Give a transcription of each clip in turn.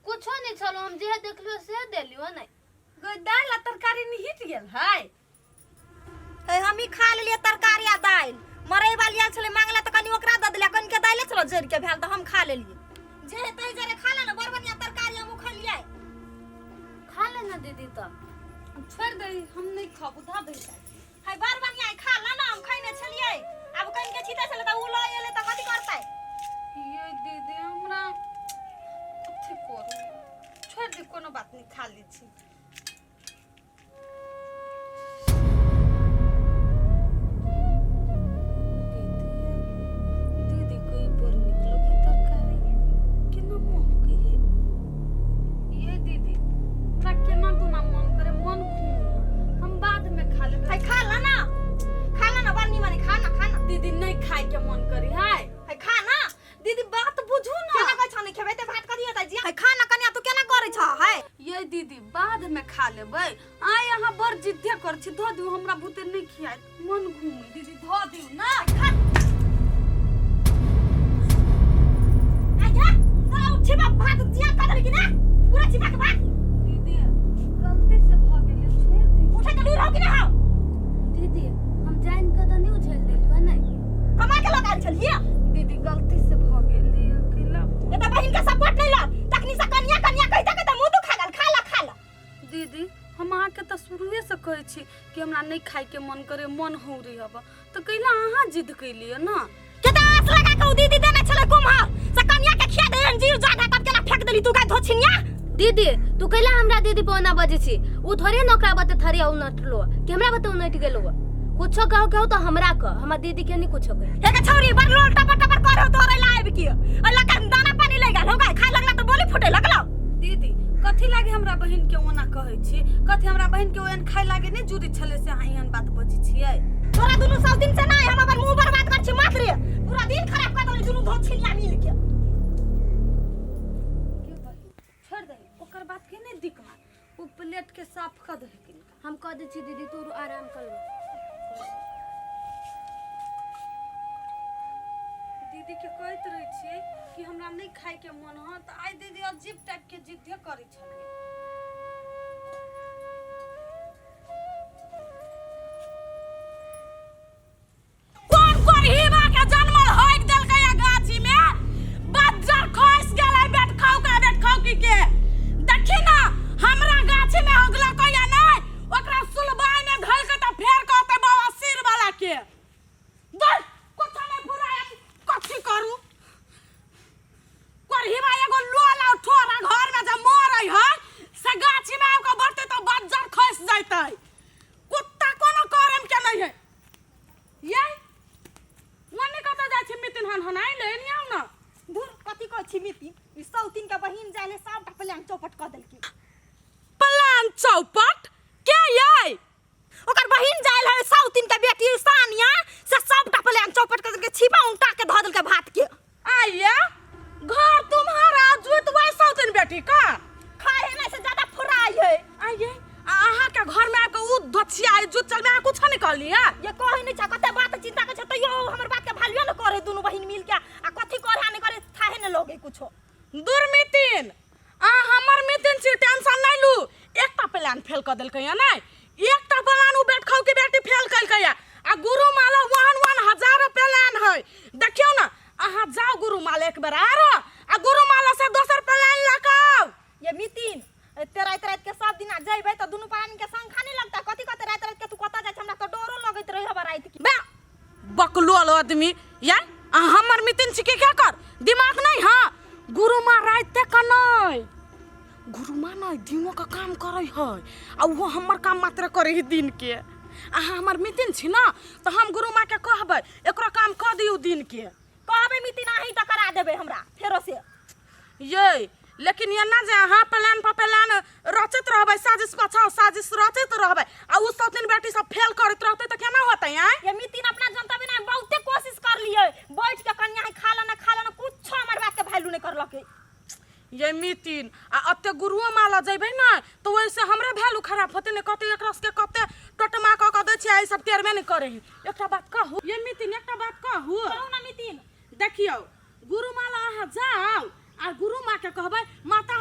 कुछो नहीं छलो, हम जे देखलियो से देलियो नहीं। गई दाल आ तरकारी निहित गेल है। हे हम ही खा लेलिए तरकारी आ दालि। मरै वाली आयल छलै मांगला तऽ कनि ओकरा दऽ देलियै, कनि के दालि छलो जरि के भेल तऽ हम खा लेलिए। जे हेतै जरे खा ले ने, बड़ बढ़िया तरकारी हम खलियै। खा ले ना दीदी तऽ। छोड़ दे, हम नहीं खाबू, धा दे। है बड़ बढ़िया है, खा ले ना, हम खैने छलियै। आब कनि के छीटै छलै तऽ उ लऽ एलै तऽ कथी करतै? ये दीदी हमरा कथी करू, छोड़ दे, कोनो बात नहीं, खा लै छी। दीदी कोई बड़ निक लगे तरकारी, केना महकै है। ये दीदी हमरा केना दुना मन करे, मन घूम, हम बाद में खा लेबै। है खा ले ना, खा ले ना, बड़ निमन है, खा ना, खा ना। दीदी नहीं खाए के मन करी है। है खा ना। दीदी बात बुझू ना। केना कहै छ नहीं खेबै ते भात कथी होतै जी? है खा ना कनिया, तू केना करै छ है? ये दीदी बाद में खा लेबै, आइ अहाँ बड़ जिद्दे कर छी, धऽ दियौ हमरा बुते नहीं खियात, मन घूमे। दीदी धऽ दियौ ना। खा। आजा, तोरा उ छिपा भात जिया कर देलकी ना? पूरा छिपा के भात। दीदी गलती से भऽ गेलै, छोड़ दियौ। उठे के लूर हो कि ना हो? दीदी हम जान के तऽ नहीं उछल देलियो नहीं। कमा के लगा छलिए। दीदी गलती से भऽ गेलै, अकेला। ये तो बहिन के सपोर्ट नहीं लो, तखनी से कनिया कनिया कहता कहता मुंह दुखा गेल। खा ला, खा ला। दीदी हम अहाँके तऽ शुरुएसँ कहै छी कि हमरा नहि खाइके मन करे, मन हौरी हब, तऽ कैला अहाँ जिद कैलियै ना? के तऽ आस लगा के उ दीदी देने छलै कुम्हर से कनिया के खिया दे, जीव जागा, तब केना फेंक देली तू का धोछिनिया? दीदी तू कैला हमरा दीदी पर ओना बजै छी? उ थोड़े न ओकरा बते थरिया उनटलो कि हमरा बते उनटि गेलो। कुछो कहो कहो तऽ हमरा कह, हमरा दीदी के नहीं कुछो कह। हे के छौरी बड़ लोल टपर टपर करहो तोरे लाइब की अल्लाह का दाना पानी ले गेल होगा, खाए लगला तो बोली फूटे लगलो। दीदी कथी लागे हमरा बहिन के ओना कहै छी? कथी हमरा बहिन के ओहन खाए लागे नहि जुड़ी छलै से अहाँ एहन बात बजै छियै? तोरा दुनू सब दिन से नहीं हम अपन मुंह बर्बाद कर छी, मात्र पूरा दिन खराब कर देली दुनू धोछिनिया मिल के। के बहिन छोड़ दे, ओकर बात के नहि दिक्कत, ओ प्लेट के साफ कऽ दही किनका। हम कह दै छी दीदी, तू आराम कर ले। दीदी के कहैत रहै छियै कि हमरा नहि खाए के मन ह, तऽ आइ दीदी अजीब टाइप के जिद्दे करै छलै। कोन कोरहीबा के जन्मल होइक देलकै या गाछी में बज्जर खसि गेलै बेट खाउ का बेट खाउ की के। देखी ना हमरा गाछी में होगलकै या नहि, ओकरा सुलबाइ में धलकै तऽ फेर कहतै बाबा सिर वाला के दर कुछो नहि फुराय। कथी करू, कोरहीबा एगो लोल आ ठोरा घर में जे मरै है से गाछी में आबि कऽ बढ़तै तऽ बज्जर खसि जैतै। कुत्ता कोनो करम के नहीं है। ये ओने कतऽ जाइ छी मितिन हन हन आइ ले एनी आउ ना। धुर कथी कहै छी मितिन, ई सौतीन के बहिन जाले सबटा प्लान चौपट कऽ देलकी। प्लान चौपट के यै? ओकर बहिन जायल है सौतीन के बेटी सानिया, से सबटा प्लान चौपट कऽ देलकै, छिपा उनटा के धऽ देलकै भात के। आइया घर तुम्हारा जुत वही सौतीन बेटी का खाए है ना से ज्यादा फुराई है। आइए आ अहाँ के घर में आके उ धोछिया आई जुत चल में अहाँ कुछ नहीं कहली है? ये कहे नहीं छा, कते बात चिंता के छे तैयो हमर बात के भालियो न करे दुनू बहिन मिल के, आ कथी करे आ नहीं करे थाहे न लगे कुछो। दुर्मितिन आ हमर मितिन छी, टेंशन नहीं लू। एकटा प्लान फेल क देलकै या नहीं, एकटा प्लान उ बेट खाऊ के बेटी फेल कलकै या, आ गुरु माला वन वन हजारो प्लान है। देखियो ना अहाँ जाओ गुरु माला एक बेर आरो आ गुरु माला से दोसर प्लान लगाओ। ये मितिन एते राति राति के सब दिन जइबै तऽ दुनू प्राणी के संग खाने लगता, कथी कते राति राति के तू कतऽ जाइ छ? हमरा तऽ डरो लगैत रहै हबा राति के। बे बकलोल आदमी या आ हमर मितिन छी के क्या कर दिमाग नहीं। हाँ गुरु माँ राति के नहीं, गुरु माँ नहीं दिनों का काम करे है, आ वो हमर काम मात्र करे है दिन के। अहाँ हमर मितिन छी ना तो हम गुरु माँ के कहबै एकरो काम कऽ दियौ दिन के। कहबै मितिन अहीं तऽ करा देबै हमरा फेरो से। ये लेकिन एना जे अहाँ प्लान पर प्लान रचैत रहबै, साजिश पाछा साजिश रचैत रहबै आ उ सब दिन बेटी सब फेल करैत रहतै तऽ केना होतै? आँय ये मितिन अपना जनता बिना बहुते कोशिश कर लिए, बैठ के कन्या है खा लेना खा लेना, कुछो हमर बात के वैल्यू नहीं करलकै। ये मितिन आ अते गुरुओ माला जइबै ने तऽ ओहिसँ हमरे वैल्यू खराब होतै ने, कते एकरा सबके कते टोटमा कऽ कऽ दै छियै आ ई सब टेरबे नहि करै है। एकटा बात कहू ये मितिन, एकटा बात कहू? कहू ना मितिन। देखियौ गुरु माला अहाँ जाउ आ गुरु माँ के कहबै माता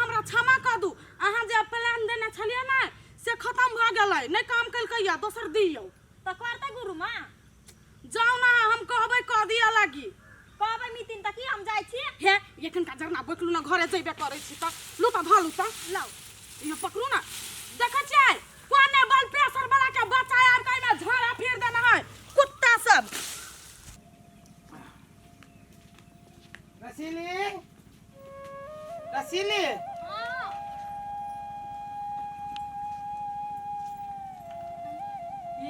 है नहि काम केलकै या दोसर दियौ। तऽ करतै गुरु माँ? जाउ ना, हम कहबै कह दिअ लागी। कहबै मितिन तऽ की हम जाइ छी। हे, एखनका जरना बोकलू ना, घरे जइबे करै छी तऽ लू तऽ धऽ लू तऽ लाउ। इहो पकड़ू ना। देखै छियै कोने बल प्रेशर वाला के बच्चा आबि कऽ एहिमे झाड़ा फिर देने है कुत्ता सब। रसीली, रसीली।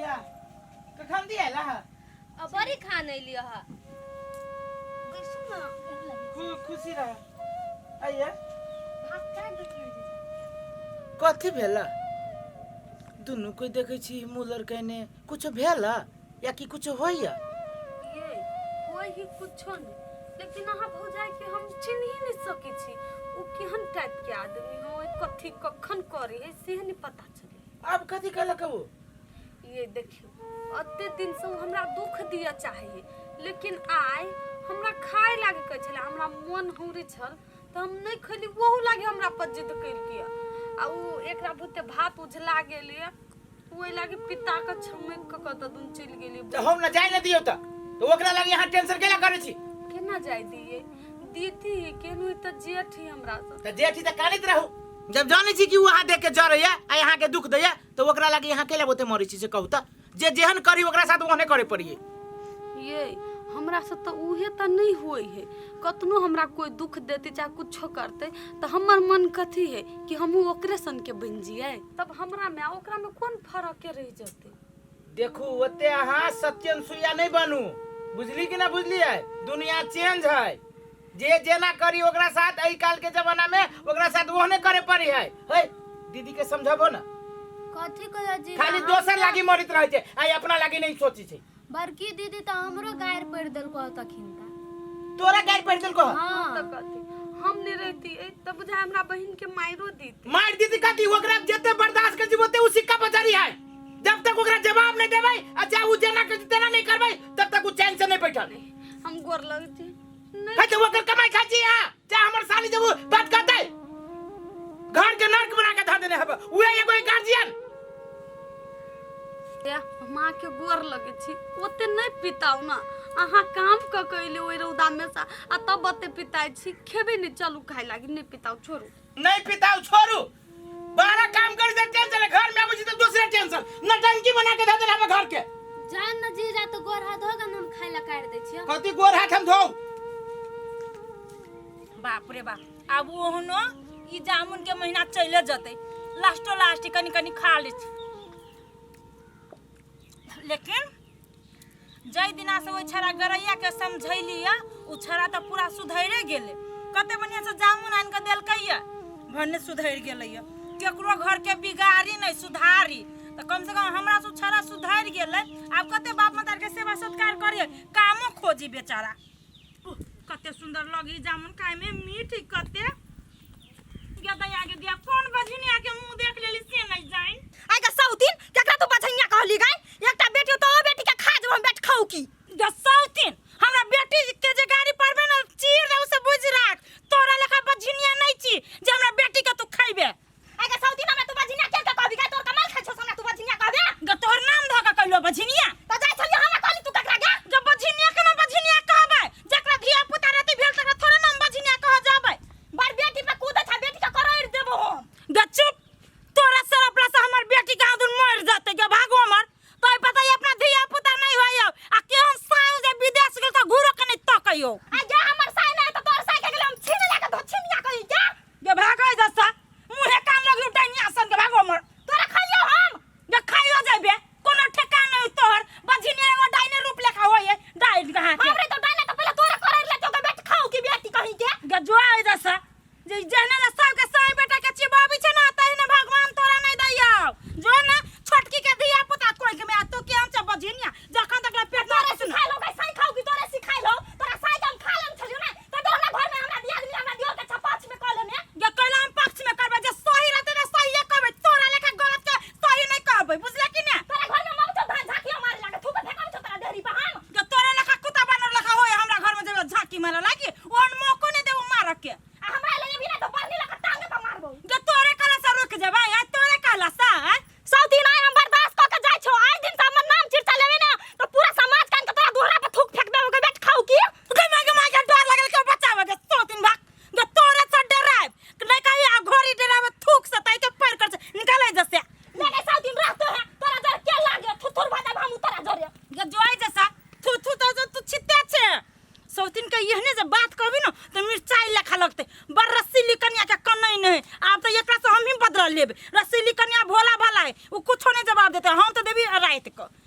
या कखन दिया ला? अब बड़ी खान अइलियो ह, बैसू ना। खुशी रह। आइए। कथी भेला? दुनू कोई देखै छी मुँह लड़कैने, कुछो भेला या कि कुछो होइया? ये कोई ही कुछो नहीं, लेकिन अहाँ भौजाई के हम चिन्ह ही नहीं सकै छी। ओ केहन टाइप के आदमी हो, कथी कखन करे है से नहीं पता चले। आब कथी कहलक ओ? ये देखियो, अते दिन से उ हमरा दुख दिया चाहिए, लेकिन आइ हमरा खाए लागे कहै छलै। हमरा मन हुरी छल तऽ हम नहि खैली, ओहू लागे हमरा पर जिद केलकै। आ उ एकरा बुते भात उझला गेलै, ओहि लागे पिता के छमकि कऽ कतऽ दुन चलि गेली। तऽ हम न जाय न दियौ तऽ ओकरा लागे अहाँ टेंशन केला करै छी? केना जाय दियै? दीदी केहन हुई तऽ जेठ ही हमरा से। तऽ जेठ ही तऽ कानैत रहू। जब जानै छी कि उ अहाँ देख के जरैया आ अहाँके दुख दैया तऽ ओकरा लागे अहाँ केला ओते मरै छी से कहू तऽ? जे जेहन करी ओकरा साथ ओहने करे पड़िए। ये हमरा से तऽ उहे तऽ नहीं होई है। कतनो हमरा कोई दुख देते चाहे कुछो करते तऽ हमर मन कथी है कि हमहूँ ओकरे सन के बनि जियै, तब हमरा में आ ओकरा में कोन फर्क के रहि जेतै? देखू, ओते अहाँ सत्यन सुइया नहीं बनू, बुझली कि ना बुझलियै? दुनिया चेंज है। जे जेना करी ओकरा साथ, एहि काल के जमाना में ओकरा साथ ओहने करे पड़ी है। हे दीदी के समझाबो ना। कथी कहै जी? खाली दोसर लागी मरित रहै छै आ अपना लागी नहीं सोची छै। बड़की दीदी तऽ हमरो गारि पड़ि देलको तखिन ता। तोरा गारि पड़ि देलको? हाँ। तऽ कथी, हम नहीं रहती तऽ बुझा हमरा बहिन के मारो दीती। मार दीदी कथी? ओकरा जते बर्दाश्त कर ओते उ सिक्का बजारी है। जब तक ओकरा जवाब नहीं देबै आ चाहे उ जेना कर तेना नहीं करबै तब तक उ चैन से नहीं बैठल। हम गोर लगती नहीं। है तो ओकर कमाई खाइ छी अहाँ, चाहे हमर साली जब उ बात कहतै घर के नर्क बना के धऽ देने हब उहे एगो गार्जियन। माँ के गोर लगे छी, ओते नहीं पिताउ ना। अहाँ काम कऽ के अयली ओहि रौदा में से आ तब ओते पिताइ छी। खेबे नहीं, चलू खाय लागी। नहीं पिताउ, छोड़ू। नहीं पिताउ, छोड़ू। बाहर काम कर से टेंशन है, घर में आबै छी तऽ दोसरे टेंशन। नटंकी बना के धऽ देने हब घर के। जान न जीजा तो गोर हाथ धोगा न, हम खाय ला काटि दै छियै। कथी गोर हाथ हम धोउ? बाप रे बाप, आब ओहनो ई जामुन के महीना चले जतै, लास्टो लास्ट कनी कनी खा लै छी। लेकिन जाहि दिना से ओहि छड़ा गरैया के समझैली या उ छड़ा तऽ पूरा सुधैरे गेलै। कते बढ़िया से जामुन आनि कऽ देलकै या भने सुधरि गेलै या। केकरो घर के बिगाड़ी नहि सुधारी तऽ कम से कम हमरा से उ छड़ा सुधरि गेलै। आब कते बाप मतार के सेवा सत्कार करियै, कामो खोजी बेचारा। उह, कते सुंदर लगी जामुन खाय में, मीठ कते। गदैया के दिया कोन बझिनिया के मुंह देख लेली से नहीं जाइन। आइ गे सौतीन, केकरा तू बझैया कहली गई? एकटा बेटी तो ओ बेटी के खा जेबो हम, बेट खाऊ की। गे सौतीन, हमरा बेटी के जे गाड़ी पड़बे न चीर दे से बुझ राख। तोरा लेखा बझिनिया नहीं छी जे हमरा बेटी के तू खैबे। आइ गे सौतीन, हमरा तू बझिनिया के के कहबी गई? तोर कमाल खाइ छौ से हमरा तू बझिनिया कहबे? गे तोहर नाम धऽ के कहलो बझिनिया। त जाइ छलियै हमरा कहली तू केकरा गे? गे बझिनिया के ना बझिनिया कहबै, जकरा धिया पुता रहतै भेल तकरा थोड़े ना हम बझिनिया कह जाबै। बड़ बेटी पे कूदै छ, बेटी के करैड़ देबो हम। गे चुप, तोरा सरपला से हमर बेटी के आदुन मर जतै। गे भागो हमर तो पता ही अपना धिया पुता नहीं होय आ केहन साउ जे विदेश गेल त घुरो के नहीं तकैयो। आ गे हमर साइ नहीं त तोर साइ के गेल हम छीन ले के धो छिनिया कहि गे। गे भागो जसा मुहे कान लगी डाइनिया सन के, भागो हमर। तोरा खइलियो हम? गे खाइयो जाबे, कोनो ठेकान नहीं तोहर। बझिनिया एगो डाइने रूप लेखा होय डाइन कहाँ के। हमरे तो डाइने त पहिले तोरा करैड़ लेतो गे बेट खाऊ की बेटी कहि के। गे जो आइ जसा जे जहने ने सबके साई बेटा के चिबाबी छै ना तहिने भगवान तोरा नहीं दैयो। जो ना छोटकी के धिया पुता कोई के में आ तू के हम छ बझिनिया जखन तक ले पेट ना तोरे सिखाइल हो गई साई खाऊ की, तोरे सिखाइल हो। तोरा साई के हम खा लेन छलियो ना त तोरा घर में हमरा दिया आदमी हमरा दियो के छपाछ में कह लेने। गे कैला हम पक्ष में करबै, जे सही रहतै ना सहिए कहबै, तोरा लेखा गलत के सही नहीं कहबै, बुझले कि ने? तोरा घर में मम छौ धान झांकी मारे लागे थूक फेकम छौ तोरा देहरी पर हम। गे तोरा लेखा कुत्ता बानर लेखा होय हमरा घर में जेबे झांकी मारे लागी, ओहन मौको नहीं देबो मारक के। आ हमरा ले भी ना तो पढ़नी लगा टांग एहने जे बात कहबी न तऽ मिरचाइ लेखा लगतै। बड़ रसीली कनिया के कनै नहि। आब तऽ एकरा से हमही बदला लेब। रसीली कनिया भोला भाला है, उ कुछो नहीं जवाब देते, हम तऽ देबी राति के।